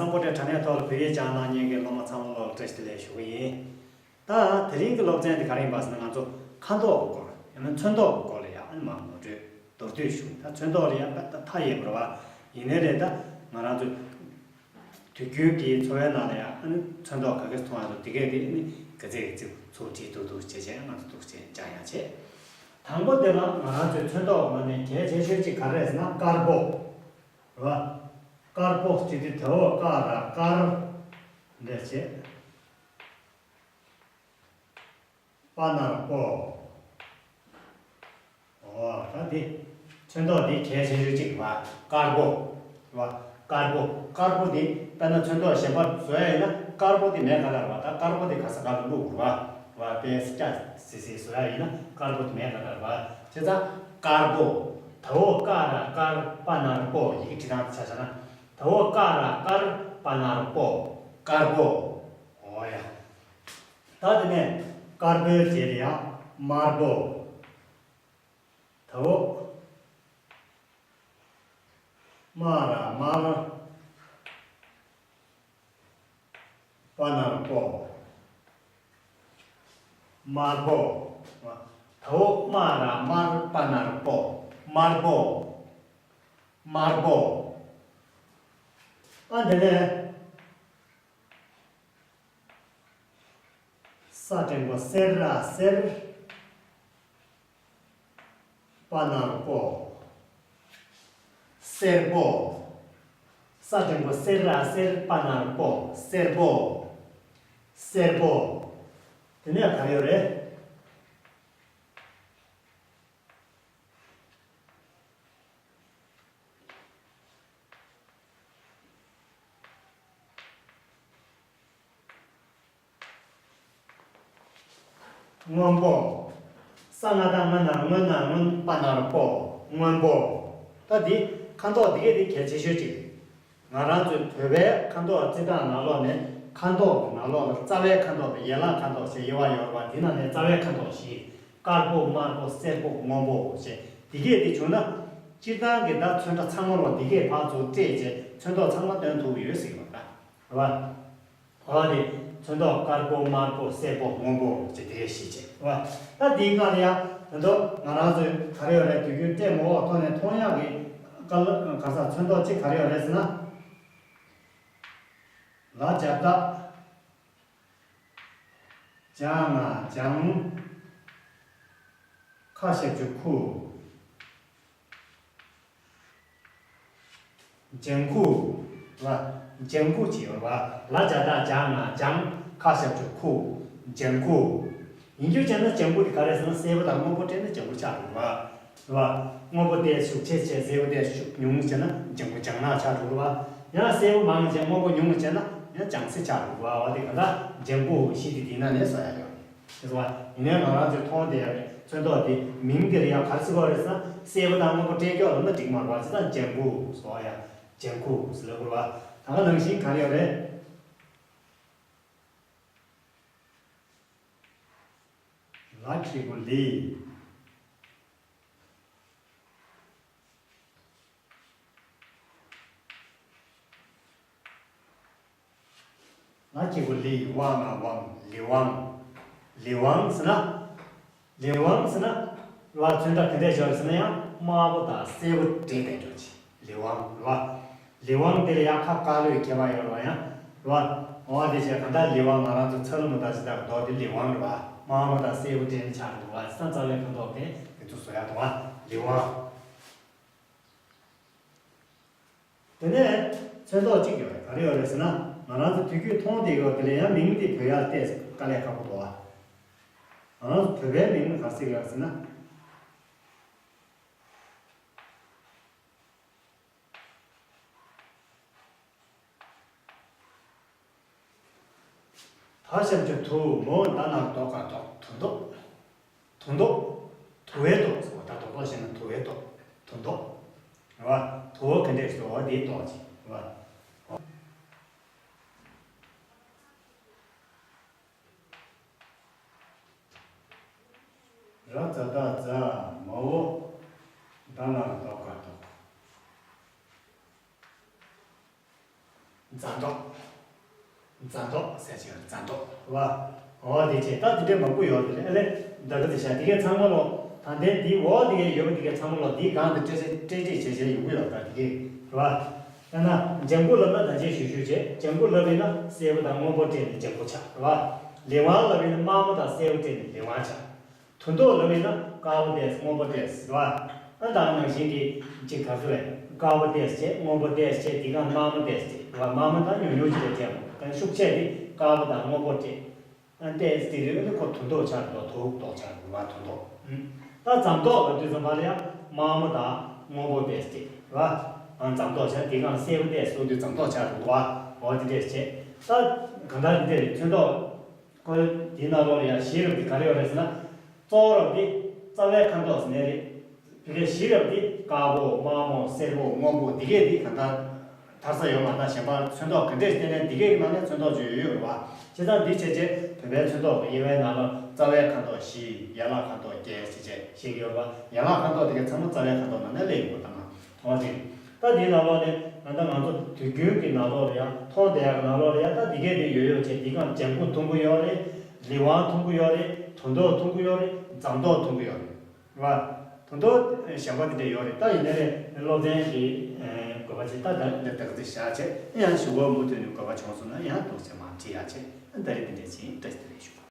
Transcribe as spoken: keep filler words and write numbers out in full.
སམ་བྷོ་ཊའི་དྲ་གནས་ཐོག་ལ་བོད་ཡིག་སྦྱང་གནང་མཁན་གྱི་སློབ་མ་ཚང་མ་ལོག་ལ་བཀྲ་ཤིས་བདེ་ལེགས་ཞུ་གི་ཡིན། ད་དེ་རིང་གི་སློབ་ཚན་འདི་ག་རེ་ཡིན་པ་ཟེར་ན། ང་ཚོ་ཁ་མདོག་གི་སྐོར་ཡང་ན་ཚོན་མདོག་གི་སྐོར་ལ་ཡང་ཨ་ནི་མར་ངོ་སྤྲོད་མདོར་བསྡུས་ཞུ། ད་ཚོན་མདོག་ལ་ཡང་ད་མཐའ་ཡས་པ་རེད་བ། ཡིན་ནའི་རེད། ད་ང་རང་ཚོ་དུས་རྒྱུན་གྱི་འཚོ་བའི་ནང་ལ་ཡང་ཨ་ནི་ཚོན་མདོག་ག་གེ་མཐོང་ཡག་འདུག་དེ་གས་དེ་ཨ་ནི་ག་ཚད་ག་ཚད་ཚུར་བྲིས་འདུག་འདུག་བྱས་བྱས་ང་ཚོ་འདུག་བྱས་སྦྱང་ཡག་བྱས། དང་པོ་དེ་ལ་ང་རང་ཚོའི་ཚོན་མདོག་ནང་ནས་གལ་ཆེ་ཤོས་གཅིག་ག་རེ་རེད་ཟེར་ན་དཀར་པོ་རེད་བ། དཀར་པོ་ཟེར་དུས་ད་འོག་ཀ་ར་དཀར་འདྲ་བྱས། པ་ན་རོ་པོ། འོ་ད་འདི་ཚོན་མདོག་འདི་གལ་ཆེ་ཤོས་གཅིག་རེད་བ། དཀར་པོ་རེད་བ། དཀར་པོ། དཀར་པོ་འདི་དཔེར་ན་ཚོན་མདོག་གཞན་པ་བཟོ་ཡ་ཡིན་ན་དཀར་པོ་འདི་མེད་ག་ལ་རེད་བ། ད་དཀར་པོ་འདི་ག་ས་ག་ལ་བླུགས་རེད་བ། རེད་བ། དཔེ་སྐྱ་སི་སི་བཟོ་ཡ་ཡིན་ན་དཀར་པོ་འདི་མེད་ག་ལ་རེད་བ། བྱས་ཙང་དཀར་པོ། ད་འོག་ཀ་ར་དཀར་པ་ན་རོ་པོ། ཡི་གེ་བྲིས་སྟངས་ཆ་བཞག་ན། ད་འོག་ཀ་ར་དཀར་པ་ན་རོ་པོ། དཀར་པོ། འོ་ཡ། ད་དེ་ནས་དཀར་པོའི་རྗེས་ལ་ཡང་དམར་པོ། ད་འོག་དམར་ར་དམར་པ་ན་རོ་པོ། དམར་པོ། ད་འོག་དམར་ར་དམར་པ་ན་རོ་པོ། དམར་པོ། དམར་པོ། ཨ་དེ་ནས། ས་འགྲེང་བུ་སེར་ར་སེར། པ་ན་རོ་པོ། སེར་པོ། ས་འགྲེང་བུ་སེར་ར་སེར་པ་ན་རོ་པོ། སེར་པོ། སེར་པོ། དེ་ནས་ག་རེ་ཡོད་རེད། སྔོན་པོ། ས་ང་བཏགས་སྔ་ན་རོ་སྔོན། ན་སྔོན། པ་ན་རོ་པོ། སྔོན་པོ། ད་འདི་ཁ་མདོག་འདི་གས་འདི་གལ་ཆེ་ཤོས་གཅིག་རེད། ང་རང་ཚོའི་བོད་པའི་ཁ་མདོག་རྩི་སྟངས་ནང་ལོགས་ནས་ཁ་མདོག་གི་ནང་ལོགས་ལ་རྩ་བའི་ཁ་མདོག་དང་ཡན་ལག་ཁ་མདོག་ཞེས་དབྱེ་བ་ཡོད་རེད་བ། འདི་ནང་ནས་རྩ་བའི་ཁ་མདོག་བཞི། དཀར་པོ། དམར་པོ། སེར་པོ། སྔོན་པོ་ཞེས་འདི་གས་འདི་བྱུང་ན། སྤྱིར་བཏང་གི་ད་ཚོན་ཁྲ་ཚང་མ་ལོ་འདི་གས་ཕར་ཚུར་སྤྲད་བྱས་ཚོན་མདོག་ཚང་མ་སྟོན་ཐུབ་ཡོད་ཟེར་གྱི་ཡོད་རེད་བ། འོ་དེ་ཚོན་མདོག་དཀར་པོ། དམར་པོ། སེར་པོ། སྔོན་པོ་ཅེས་དེ་གས་ཤེས་བྱས་རེད་བ། ད་དེའི་སྒང་ལ་ཡང་ད་དུང་ང་རང་ཚོའི་ག་རེ་ཡོད་རེད། དུས་རྒྱུན་སྤྲད་མ་འོག་ཐོག་ནས་མཐོང་ཡག་གི་དཀར་ལ་ག་ས་ཚོན་མདོག་གཅིག་ག་རེ་ཡོད་རེད་ཟེར་ན། ལ་ཇ་བཏགས་ཇ་ང་ལྗང་། ཁ་ཞབས་ཀྱུ་ཁུ། ལྗང་ཁུ། ལ། ལྗང་ཁུ་བྱས་པ་རེད་བ། ལ་ཇ་བཏགས་ལྗ་ང་ལྗང་། ཁ་ཞབས་ཀྱུ་ཁུ། ལྗང་ཁུ། ཡིན་རྒྱུ་བྱས་ན་ལྗང་ཁུ་དེ་ག་རེ་ཟེར་ན་སེར་པོ་དང་སྔོན་པོ་སྤྲད་ན་ལྗང་ཁུ་ཆགས་འགྲོ་གི་རེད་བ། རེད་བ། སྔོན་པོ་དེ་ཤུགས་ཆེ་བྱས་སེར་པོ་དེ་ཤུགས་ཉུང་བྱས་ན་ལྗང་ཁུ་ལྗང་ནག་ཆགས་འགྲོ་གི་རེད་བ། ཡང་སེར་པོ་མང་བྱས་སྔོན་པོ་ཉུང་བྱས་ན་ཡང་ལྗང་སེར་ཆགས་འགྲོ་གི་རེད་བ། འོ་དེ་ག་ད་ལྗང་ཁུ་བཞི་དེ་དེ་ན་ནས་བཟོ་ཡ་ཡོད། ཤེས་སོང་བ། ཡིན་ནའི་ང་རང་ཚོས་མཐོང་བསྡད་ཡག་གི་ཚོན་མདོག་དེ་མིང་དེ་ལ་ཡང་ག་རེ་ཟེར་དགོས་རེད་ཟེར་ན། སེར་པོ་དང་སྔོན་པོ་སྤྲད་ཀྱོག་ལབ་ན་འགྲིག་མ་རེད་བ། བྱས་ཙང་ལྗང་ཁུ་ཟེར་བ་ཡ། ལྗང་ཁུ་ཟེར་ལབ་དགོས་རེད་བ། ད་ག་ནང་བཞིན་ག་རེ་ཡོད་རེད། ལ་གི་གུ་ལི། ལ་གི་གུ་ལི། ཝ་ང་ཝང་། ལི་ཝང་། ལི་ཝང་ཟེར་ན། ལི་ཝང་ཟེར་ན། རེད་བ། ཚོན་ཁྲ་ག་འདྲས་ཤོར་ཟེར་ན་ཡང་དམར་པོ་དང་སེར་པོ་སྦྲེལ་བསྡད་འགྲོ་ཅིག་ལི་ཝང་རེད་བ། ལི་ཝང་དེ་ལ་ཡང་ཁ་དཀར་ལོའི་ཁྱད་པར་ཡོད་རེད་བ། ཡང་རེད་བ། འོ་དེ་བྱས་གང་ལྟར་ལི་ཝང་ང་རང་ཚོ་ཚ་ལུ་མོ་དང་ཅི་ལྟར་མདོག་དེ་ལི་ཝང་རེད་བ། དམར་པོ་དང་སེར་པོ་སྦྲེལ་ནས་ཆགས་འགྲོ་བ། ས་རྩ་བའི་ཁ་མདོག་དེ་དེ་ཚོ་བཟོ་ཡག་འདུག་བ། ལི་ཝང་། དེ་ནས་ཚོན་མདོག་གཅིག་ཡོད་རེད། ག་རེ་ཡོད་རེད་ཟེར་ན། ང་རང་ཚོ་དུས་རྒྱུན་མཐོང་བསྡད་ཡོད། དེ་ལ་ཡང་མིང་དེ་བོད་ཡར་བལྟས་དཀའ་ལས་ཁག་པོ་འདུག་ཨ། ང་རང་ཚོ་བོད་པའི་མིང་ལ་ག་རེ་ཟེར་གི་ཡོད་རེད་ཟེར་ན། ད་ཞབས་ཀྱུ་དུ། མོ་ད་ན་རོ་ད་ག་ར་དུ། དུ་མདོག་དུ་མདོག་དུ་བའི་མདོག་ཟེར་བ། ད་རྡོག་རྡོག་བྱས་ན་དུ་བའི་མདོག་དུ་མདོག་རེད་བ། དུ་བ་ག་འདྲས་ཟེར་བ་དེའི་མདོག་ཅིག་རེད་བ། ར་ཛ་བཏགས་རྫ། མ་འོག་ད་ན་རོ་ད་ག་ར་དུ། རྫ་མདོག་རྫ་མདོག་ཟེར་ཅིག་རྫ་མདོག་རེད་བ། འོ་དེ་བྱས་ད་དེ་འདྲའི་མང་པོ་ཡོད་རེད། ཨ་ལེ་ད་ག་དེ་བྱ་དེ་གའི་ཚང་མ་ལོ། ད་ལྟའི་དེའི་འོག་དེ་གའི་ཡོད་པ་དེ་གའི་ཚང་མ་ལོ་དེའི་སྒང་དུ་སྤྲད་བྱས་སྤྲད་བྱས་བྱས་བྱས་ཡོང་གི་ཡོད་ད་དེ་གའི་རེད་བ། ཡང་ན་ལྗང་གུ་ལབ་ན་ད་ཅི་ཞུ་ཞུ་བྱས་ལྗང་གུ་ལབ་ཡིན་ན་སེར་པོ་དང་སྔོན་པོ་སྤྲད་ནས་ལྗང་གུ་ཆགས་རེད་བ། ལི་ཝང་ལབ་ཡིན་ན་དམར་མོ་དང་སེར་པོ་སྤྲད་ནས་ལི་ཝང་ཆགས། དུང་མདོག་ལབ་ཡིན་ན་དཀར་པོ་ཏོག་ཙམ་སྔོན་པོ་ཏོག་ཙམ་རེད་བ། ཨ་ད་ནང་བཞིན་གྱི་གཅིག་ག་ཚོད་རེད། དཀར་པོ་ཏོག་ཙམ་བྱས་སྔོན་པོ་ཏོག་ཙམ་བྱས་དེ་གང་དམར་མོ་ཏོག་ཙམ་བྱས་རེད་བ། དམར་མོ་དང་ཉུང་ཉུང་ཅིག་ལས་ཐལ་མོ་དང་ཤུགས་ཆེ་དེ་དཀར་པོ་དང་སྔོན་པོ་སྤྲད། ཨ་ཏོག་ཙམ་དེ་རེད་ཨ་ནི་ཁོ་དུང་མདོག་ཆགས་འགྲོ་དུང་མདོག་ཆགས་འགྲོ་བ་དུང་མདོག་ཨུམ། ད་རྫ་མདོག་ལབ་དུས་ཙམ་པ་ལ་ཡང་དམར་མོ་དང་སྔོན་པོ་ཏོག་ཙམ་རེད་བ། ཨ་རྫ་མདོག་ཆགས་དེ་གང་སེར་པོ་ཏོག་ཙམ་སོང་དུས་རྫ་མདོག་ཆགས་འགྲོ་བ། འོ་དེ་འདྲས་བྱས། ད་གང་ལྟར་འདི་འདྲས་རེད་ཚོན་མདོག་ཁོ་དེའི་ནང་ལོགས་ལ་ཡང་བཞི་རབ་དེ་ག་རེ་ཡོད་རེད་ཟེར་ན། གཙོ་བོ་རབ་དེ་རྩ་བའི་ཁ་མདོག་ཟེར་ནས་རེད། དེ་གའི་བཞི་རབ་དེ་དཀར་པོ་དམར་མོ་སེར་པོ་སྔོན་པོ་དེ་གས་དེ་གང་ལྟར་དར་ས་ཡོད་མ་ད་གཞན་པ་ཚོན་མདོག་ག་འདྲས་བལྟས་ནས་དེ་གས་ཀྱི་ནང་ནས་ཚོན་མདོག་བརྗོད་ཡོད་ཡོད་རེད་བ། བྱས་ཙང་འདི་བྱས་རྗེས་བོད་པའི་ཚོན་མདོག་གི་དབྱེ་བའི་ནང་ལ་རྩ་བའི་ཁ་མདོག་བཞི་ཡན་ལག་ཁ་མདོག་བརྒྱད་བྱས་རྗེས་བཤད་ཀྱི་ཡོད་རེད་བ། ཡན་ལག་ཁ་མདོག་དེ་གས་ཚང་མ་རྩ་བའི་ཁ་མདོག་ནང་ནས་སླེབས་ཡོང་གི་ཡོད་ད་མ། འོ་དེ། ད་དེའི་ནང་ལོགས་ནས་ད་ལྟ་ང་ཚོ་དུས་རྒྱུན་གྱི་ནང་ལོགས་ལ་ཡང་མཐོང་བསྡད་ཡག་གི་ནང་ལོགས་ལ་ཡང་ད་འདི་གས་དེ་ཡོད་ཡོད་བྱས་འདི་གང་ལྗང་གུ་མཐོང་གི་ཡོད་རེད། ལི་ཝང་མཐོང་གི་ཡོད་རེད། དུང་མདོག་མཐོང་གི་ཡོད་རེད། རྫ་མདོག་མཐོང་གི་ཡོད་རེད། རེད་བ། དུང་མདོག་གཞན་པ་དེ་འདྲ་ཡོད་རེད། ད་ཡིན་ནའི་སློབ་ཚན་གྱི་དགོས་པ་ཆེ་ད་ད་འདི་ད་ག་ཚོད་བཞག་བྱས་ཡང་ཞུ་སྒོ་མུ་མཐུད་ནས་དགོས་པ་བྱུང་སོང་ན་ཡང་འདུག་སེ་མར་བྲིས་ཡག་བྱས་ད་རེས་འདི་འདྲས་ཡིན། བཀྲ་ཤིས་བདེ་ལེགས་ཞུ།